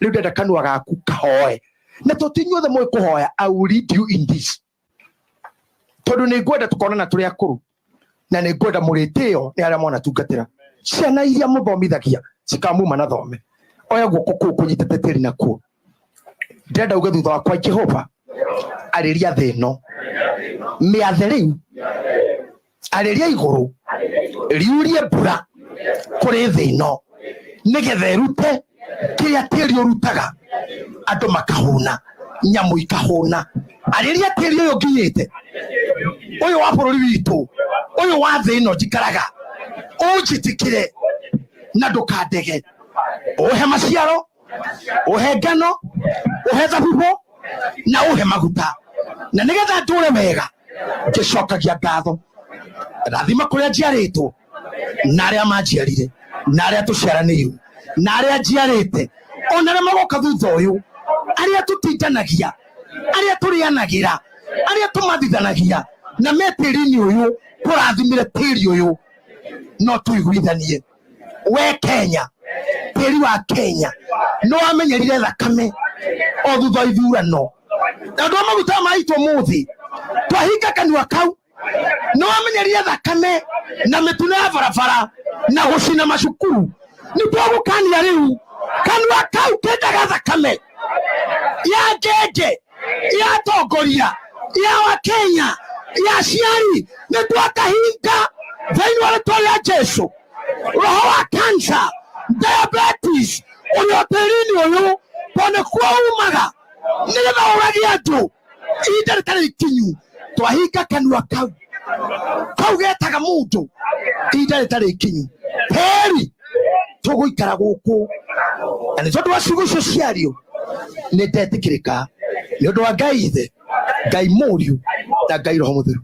Rĩu ndenda kanua gaku kahoe, na to ti inyuothe mũĩ kũhoya. I will lead you in this, tondũ nĩ ngwenda tũkonana tũrĩ akũrũ, na nĩ ngwenda mũrĩtĩo nĩ arĩa mwanatungatĩra. Ciana iria mũthomithagia cikamuma na thome. Oya guoko kũu kũnyitĩte tĩri nakuo, ndĩrenda uge thutha wakwa: Jehova, arĩria thĩ ĩno, mĩathe rĩu, arĩria igũrũ riurie mbura kũrĩ thĩ ĩno, nĩgetha ĩrute kĩrĩa tĩri ũrutaga, andũ makahũna, nyamũ ikahũna. Arĩria tĩri ũyũ nginyĩte, ũyũ wa bũrũri witũ, ũyũ wa thĩ ĩno njikaraga, ũnjĩtĩkĩre na ndũkandege, ũhe maciaro, ũhe ngano, ũhe thabibũ na ũhe maguta, na nĩgetha ndũre wega ngĩcokagia ngatho. Rathima kũrĩa njiarĩtwo na arĩa manjiarire na arĩa tũciaranĩirwo na arĩa njiarĩte, ona arĩa magoka thutha ũyũ, arĩa tũtindanagia, arĩa tũrĩanagĩra, arĩa tũmathithanagia na me tĩri-inĩ ũyũ. Tũrathimire tĩri ũyũ no tũiguithanie. We Kenya, tĩri wa Kenya nĩ wamenyerire thakame o thutha wa ithurano, na ũndũ wa maguta maitwo mũthĩ twahinga kanua kau. Nĩ wamenyerire thakame na mĩtino ya barabara na gũcina macukuru. Nĩ twagũkania rĩu, kanua kau kendaga thakame ya ngenge, ya atongoria, ya Wakenya, ya aciari, nĩ twakahinga thĩinĩ wa rĩtwa rĩa Jesu. Roho wa cancer, diabetes ũrĩa tĩri-inĩ ũyũ, tondũ nĩkuo umaga, nĩgetha ũrage andũ ihinda rĩtarĩ ikinyu, twahinga kanua kau. Kau getaga mũndũ ihinda rĩtarĩ ikinyu. Tĩri tũgũikara gũkũ, na nĩ tondũ wa ciugo icio ciario nĩ ndetĩkĩrĩka nĩ ũndũ wa Ngai Ithe, Ngai Mũriũ na Ngai Roho Mũtheru.